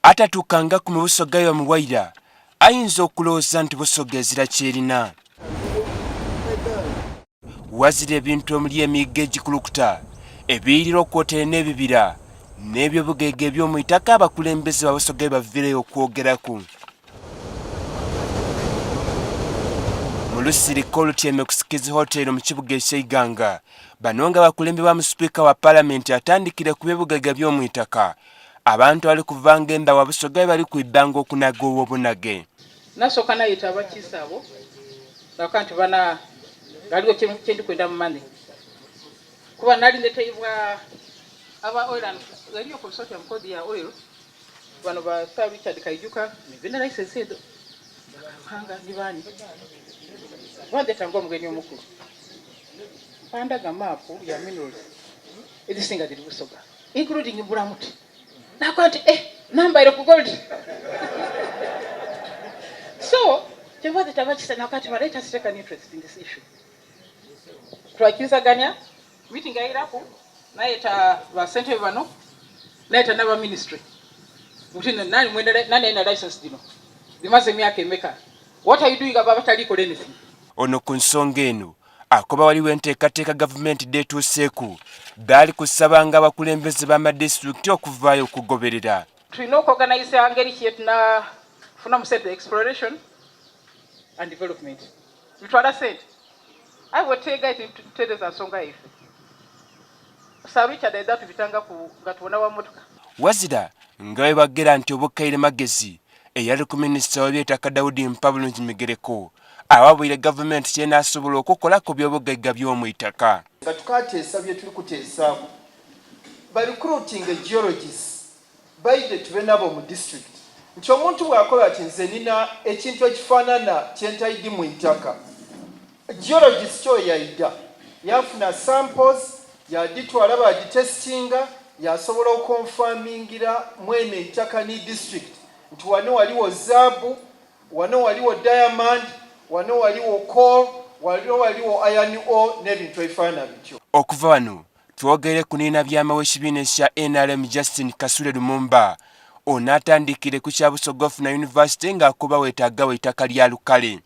Atatuukangaku mu Busoga ye bamuwaira ayinza okulowooza nti Busoga ezira ky'erina. Wazira ebintu omuli emiiga egikulukuta, ebiyiriro kwotaire n'ebibira n'ebyobugaiga eby'omu itaka abakulembeze ba Busoga bye baviireyo okwogeraku. Mu lusirika olutyeme ku Sikizi Hotel mu kibuga eky'e Iganga, bano nga bakulembebwamu sipiika wa palamenti atandikire ku byobugaiga by'omu itaka Abantu abali kuva ng'enda wa Busoga bali kwidhanga okunaga ow'obunage. Nasooka nayeta abakiise abo nakoba nti bana ghaligho kye ndi kwenda mumane kuba nali ndeteibwa aba oil and ghaliyo consortium called ya oil bano ba Sir Richard Kaijuka nibina license edho Bakamuhanga ni baani bandeta ng'omugenyi omukulu bandaga maapu ya minerals edhisinga dhiri Busoga. including Mbulamuti nakola nti eh nambaire ku gold so kyeva zitabakisa nakati but let us take an interest in this issue twakirizaganya meeting ayiraku nayeta ba sentebe bano nayeta naba ministry nti nani mwenda nani alina license dino zimaze emyaka emeka what are you doing aba abataliikola anything Ono ku nsonga eno akoba waliwo enteekateeka gavumenti dhetuuseeku dhaali kusabanga abakulembeze b'amadisitulikiti okuvaayo okugoberera. Tulina okuorganiza ngeri ki yetunafunamu sente exploration and development bitwala sente aye bwetutegaite tutereza nsonga yaife Sir Richard aidha tubitangaku nga tubona wa motoka. Wazira nga bwebagera nti obukaire magezi, eyaliku minisita w'ebyetaka Daudi Mpabulungi Migereko awabwire gavumenti kyenasobola okukola ku byobugaiga by'omwitaka. Nga tukateesa bye tuli kuteesaaku, ba recruitinge geologists baidhe tube nabo mu district nti omuntu bw'akoba ati nze nina ekintu ekifaanana kye ntaidhi mu itaka, geologist oyo yaidha yaafuna samples yaadhitwala baadhitesitinga yaasobola okonfamingira mwene eitaka ni district nti wano ghaligho zaabu, wano ghaligho diamond, wano ghaligho coal, wano ghaligho iron ore n'ebintu ebifaanana bityo. Okuva wano Twogere ku ni nabyama w'ekibiina ekya nrm Justin Kasule Lumumba. Ono atandiikire ku kya Busoga ofuna yunivasite ng'akoba weetaagawo eitaka lya lukale.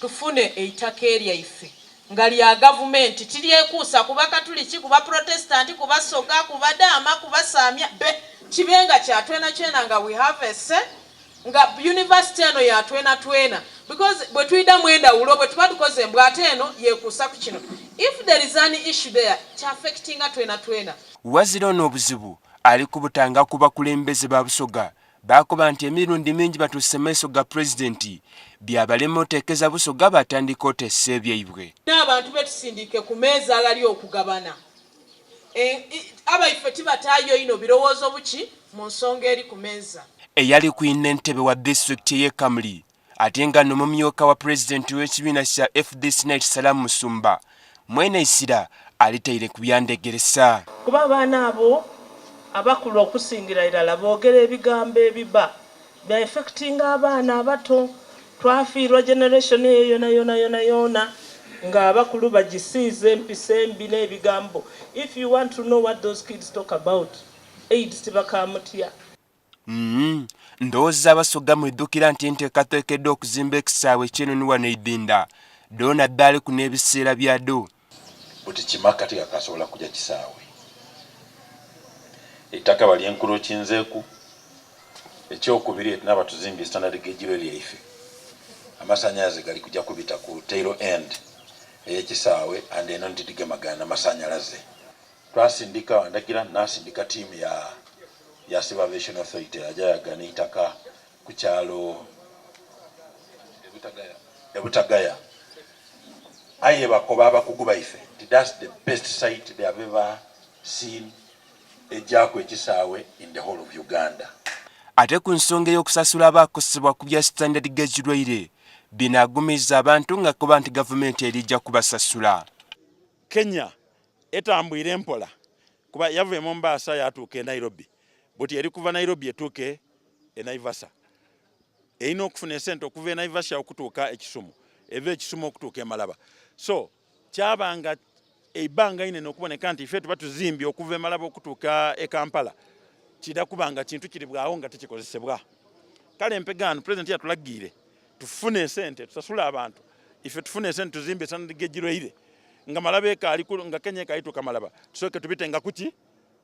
Tufune eitaka eryaife nga lya gavumenti tiryekuusa ku Bakatuliki, ku Baprotestanti, ku Basoga, ku Badaama, ku Basaamya, be kibe nga kya twenatwena nga we have a say nga university eno ya twenatwena because bwetwidamu endawulo bwetuba tukoze mbu ate eno yekuusa ku kino if there is an issue there kya affectinga twenatwena. Wazira ono obuzibu ali kubutanga ku bakulembeze ba Busoga baakoba nti emirundi mingi batuuse maiso ga pulezidenti byabalema oteekeza Busoga batandika oteesa ebyaibwe. N'abantu betusindiike ku meeza aghali okugabana Abaife tibataayo inho birowoozo buki mu nsonga eri ku meeza. Eyali kwinentebe wa disitulikiti ey'e Kamuli ate nga n'omumyuka wa pulezidenti w'ekibiina kya fdc Knight Salam Musumba mwene eisira alitaire ku bya ndhegeresa. Kuba abaana abo abakulu okusingira irala boogera ebigambo ebiba bya effectinga abaana abato. Twafiirwa generation eyo yonayona yonayona nga abakulu bagisiize empisa embi n'ebigambo. If you want to know what those kids talk about, AIDS tibakamutya. Umm ndowooza abasoga mwidhukira nti enteekateeka edh'okuzimba ekisaawe eky'enoni wano e Idhindha dhoona dhaaliku n'ebiseera byadho. Buti Kimaka tigakaasobola kuja kisaawe. Eitaka balyenkulokinzeeku. Ekyokubiri eti naaba tuzimbye standard gauge rail yaife, amasannyalaze gali kuja kubita ku tail end ey'ekisaawe and eno tidhigemagana na masannyalaze. Twasindika, ndagira naasindika tiimu ya ya Civil Aviation Authority yaja yagana eitaka ku kyalo e Butagaya aye bakoba abakugu baife nti that's the best site they have ever seen ejaaku ekisaawe in the whole of Uganda. Ate ku nsonga ey'okusasula abaakosebwa ku bya Standard Gauge Railway, bino agumizza abantu ng'akoba nti gavumenti erija kubasasula. Kenya etambwire mpola kuba yava e Mombasa yatuuka e Nairobi buti eri kuva Nairobi etuuke e Naivasha. Erina okufuna esente okuva e Naivasha okutuuka e Kisumu, eve e Kisumu okutuuka e Malaba. So kyaba nga eibanga inene okuboneka nti ife tuba tuzimbye okuva e Malaba okutuuka e Kampala. Kiidha kuba nga kintu kiri bwagho nga tikikozesebwa. Kale mpegaano Pulezidenti yatulagiire tufune esente tusasule abantu, ife tufune esente tuzimbe Standard Gauge Railway nga Malaba ekaali nga Kenya ekaali tuuka Malaba, tusooke tubite nga kuki?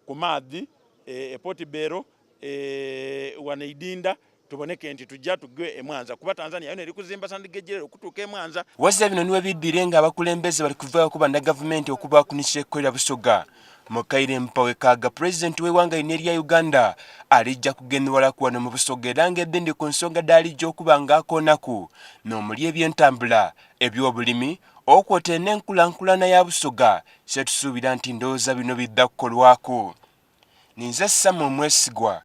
Ku maadhi e Port Bell, e wano e Idinda tuboneke nti tuja tugwe e Mwanza kuba Tanzania yona eri kuzimba Standard Gauge Railway okutuuka e Mwanza. Wazira bino ni webidhire nga abakulembeze bali kuvaaku bannagavumenti okubaaku ni kyekolera Busoga. Mu kaire mpawe kaaga Pulezidenti w'eighanga lino erya Uganda alija kugenhuwalaku wano mu Busoga era nga edhindi ku nsonga dh'alija okuba nga akoonaku n'omuli ebyentambula, eby'obulimi okwotaire n'enkulankulana ya Busoga kyetusuubira nti ndowooza bino bidha kukolwaku. Ninze Samuel Mwesigwa.